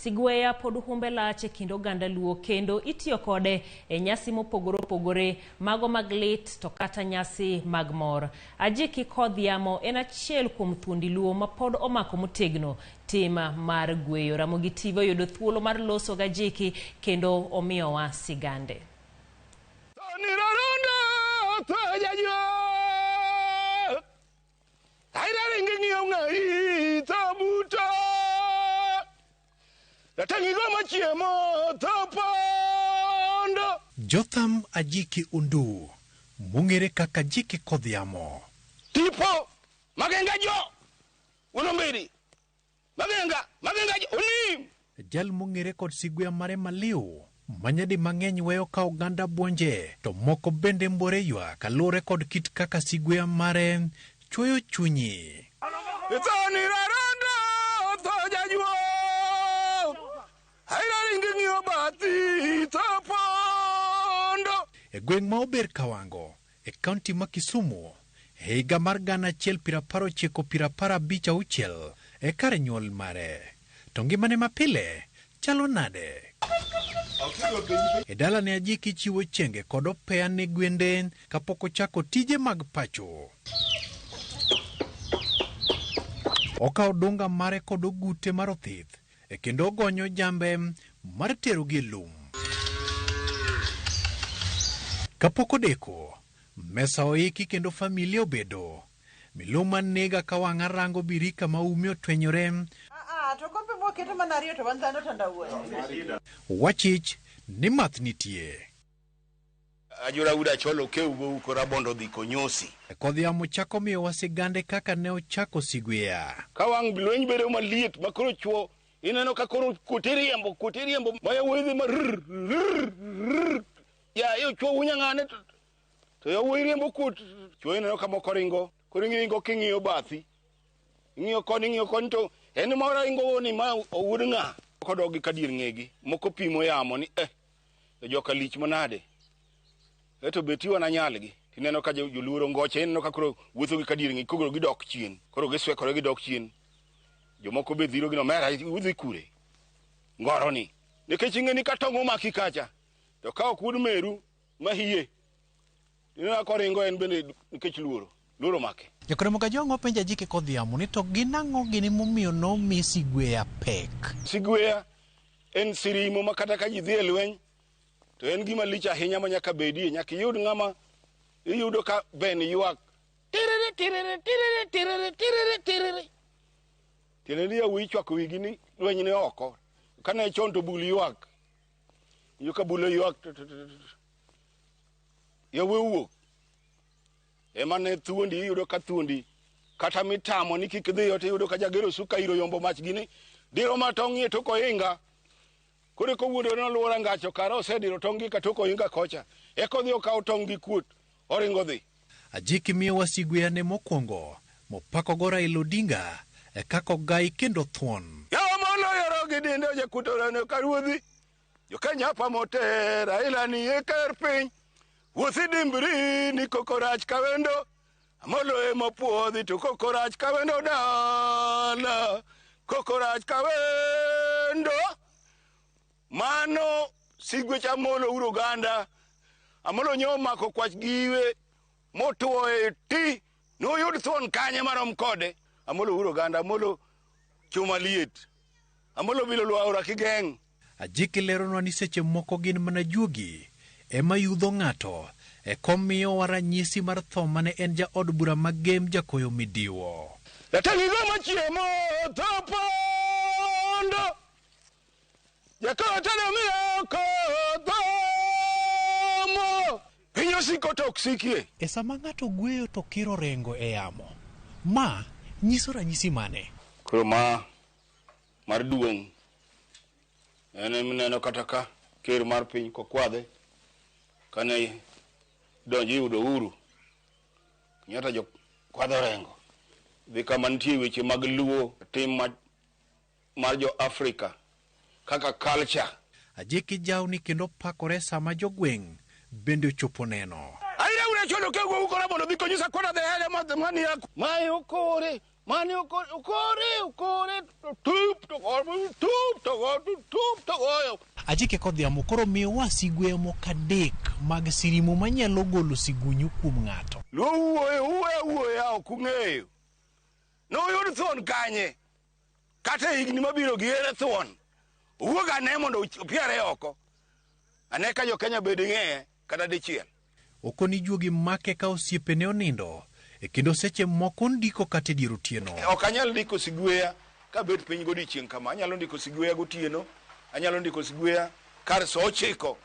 Sigweya pod humbe lach e kind oganda Luo kendo itiyo kode e nyasi mopogore opogore, mago mag lit to kata nyasi mag mor. Ajiki Kodh Yamo en achiel kuom thuondi Luo ma pod omako motegno tim mar gweyo. Ramogi TV oyudo thuolo mar loso gi Ajiki kendo omiyowa sigande. Jotham Ajiki Undu, mong'ere kaka Ajiki Kodh Yamo. Tipo magenga jo unombedi magenga magenga jo onim. Jal mong'ere kod sigwea mare maliw ma nyadi mang'eny weyo ka oganda buonje to moko bende mbore ywak kaluwore kod kit kaka sigwea mare chwoyo chunyi. Thoni rarondo tho jajuo Aira ringi ng'iyo bathi tho pondo. E gweng' ma Ober Kawango e kaunti ma Kisumu e higa mar 1996 e kar nyuol mare. To ngimane mapile chalo nade? E dalane Ajiki chiwo chenge kod opeya ne gwende kapok ochako tije mag pacho. Okawo dunga mare kod ogute mar othith e kendo ogonyo jambe mar terogi e lum. Kapok odeko, mesa oiki kendo familia obedo. Miluma nega ka wang'a rango birika ma ume otwenyore. To kombe mwaketo mana ariyo to wan dhano tandawuoyo. Wachich ni math nitie. Ajura uda cholo keu go rabondo dhi konyosi. Kodh yamo chako miyowa sigande kaka ne ochako sigwea. Ka wang' lweny bedo maliet ma koro chuo ineno ka koro kote riembo ma yawuoyi dhi ma rr rr rr. Ya yo chuo unya ng'ane to yawuoyi riembo kuot. Chuo ineno ka moko ringo, koro ing'iyo king'iyo bathi. Ing'iyo koni ing'iyo koni to en moro ringo ni ma owuod ng'a. Moko dok gi kadier ng'egi, moko pimo yamo ni to joka lich manade. Eto beti wan anyalgi. Tineno ka joluoro ngoche, ineno ka koro wuotho gi kadier ng'egi, koro gidok chien. Koro giswekore gidok chien. Jomoko be dhiro gi omera, udhi kure? Ngoro ni. Nikech ing'e ni ka tong' omaki kacha, to ka ok wuod meru ma hie, ineno ka oringo en bende nikech luoro. Luoro omake. Jakoremo Kajwang' openjo Ajiki Kodh Yamo ni to gin ang'o gini momiyo nomi sigweya pek. Sigweya en sirimo ma kata ka ji dhi e lweny to en gima lich ahinya ma nyaka bedie. Nyaka iyud ng'ama iyudo ka ben ywak tiriri tiriri tiriri tiriri tiriri tiriri. Tiende ni yawuoyi chwako wigi ni lweny ni oko. Kane chon to bul ywak. Iyudo ka bul ywak yawuoyi wuok. Ema ne thuondi iyudo ka thuondi kata mitamo ni kik dhiyo to iyudo ka jagero suka iro yombo mach gini diro ma tong' e tok ohinga. Koro eka owuondore ni oluwo rangach kara osediro tong' gi katok ohinga kocha. Eka odhi okawo tong' gi kuot oringo dhi. Ajiki miyowa sigweyane mokwongo mopakogo Raila Odinga e kaka ogai kendo thuon. Yawa moloyoro gi dinde ojakutorane ka ruodhi. Jokenya pa moter Raila ni e ker piny. Wuothi dimbri ni koko rach kawendo. Amolo ema puodhi to koko rach kawendo dala. Koko rach kawendo. Mano sigwech Amolo ur oganda. Amolo nyo omako kwach giwe motuo e ti. Noyud thuon kanye marom kode. Amolo ur oganda. Amolo chuma liet. Amolo bilo lwaora kigeng'. Ajiki leronwa ni seche moko gin mana juogi ema yudho ng'ato e komiyowa ranyisi mar tho mane en jaod bura ma Gem Jakoyo Midiwo. Jatelo go machiemo tho pondo. Jakoyo tedo mioko thomo. Piny osiko to ok sikie. E sama ng'ato gweyo to kiro rengo e yamo, ma nyiso ranyisi mane? Koro ma mar duong' en emineno kata ka ker mar piny kokwadhe kane donjo yudo Uhuru Kenyatta jokwadho rengo dhi kama nitie weche mag luo tim mar jo Afrika kaka culture. Ajiki jawni kendo pakore sama jogweng' bende ochopo neno. Aira ura chono ke go ukora mondo dhi konyisa kona the hele ma mani ya mae okore. Mane okore okore tup to goyo tup to goyo tup to goyo. Ajiki Kodhiamo koro miyowa sigwe moko adek mag sirimo manyalo golo sigunyu kuom ng'ato. Luo wuoyo wuoyo wuoya ok ung'eyo. Noyud thuon kanye? Kata e higni mabiro gi ere thuon? Owuog ane mondo opiere oko. Ane ka jo-Kenya bende ng'eye kata dichiel. Okoni juogi make ka osiepene onindo e kendo seche moko ondiko kata e dier otieno. Ok anyal ndiko sigweya kabet piny godiochieng' kama. Anyalo ndiko sigweya gotieno, anyalo ndiko sigweya kar sa ochiko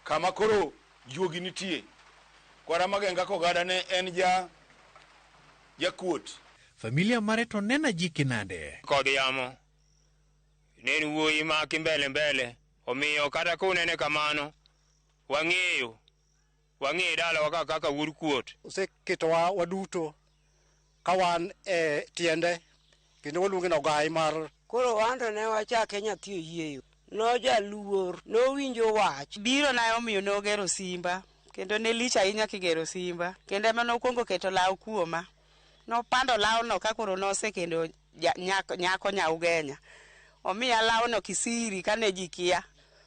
kama koro juogi nitie. Kwara Magenga Kogada ne en ja jakuot. Familia mare to neno Ajiki nade? Kod yamo ne en wuoyi ma kimbele mbele, omiyo kata kunene kamano, wang'eyo wang'eye dalawa ka kaka wuod kuot. Oseketowa waduto ka wan e tiende kendo waluonge ni ogai mar. Koro wan to ne wachake nyathi oyieyo. Nojaluor, nowinjo wach. Biro na omiyo nogero simba kendo ne lich ahinya kigero simba kendo ema nokwongo keto law kuoma. Nopando lawno ka koro nosekendo nyako nyaugenya. Omiya lawno kisiri kane ji kia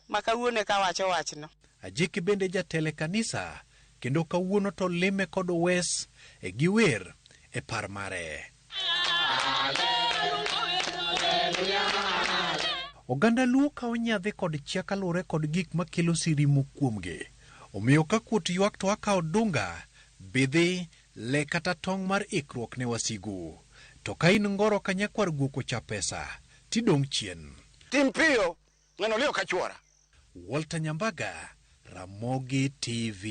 ma kawuono eka wacho wachno. Ajiki bende jatelo e kanisa kendo kawuono to lime kod wes e giwer e par mare. Oganda Luo kawo nyadhi kod chia kaluwore kod gik makelo sirimo kuomgi. Omiyo ka kuot ywak to akawo dunga, bidhi, le kata tong' mar ikruok ne wasigu. To ka in ngoro ka nyakwar guok ocha pesa, tidong' chien. Tim piyo, ng'ano liyo ka chwora. Walter Nyambaga, Ramogi TV.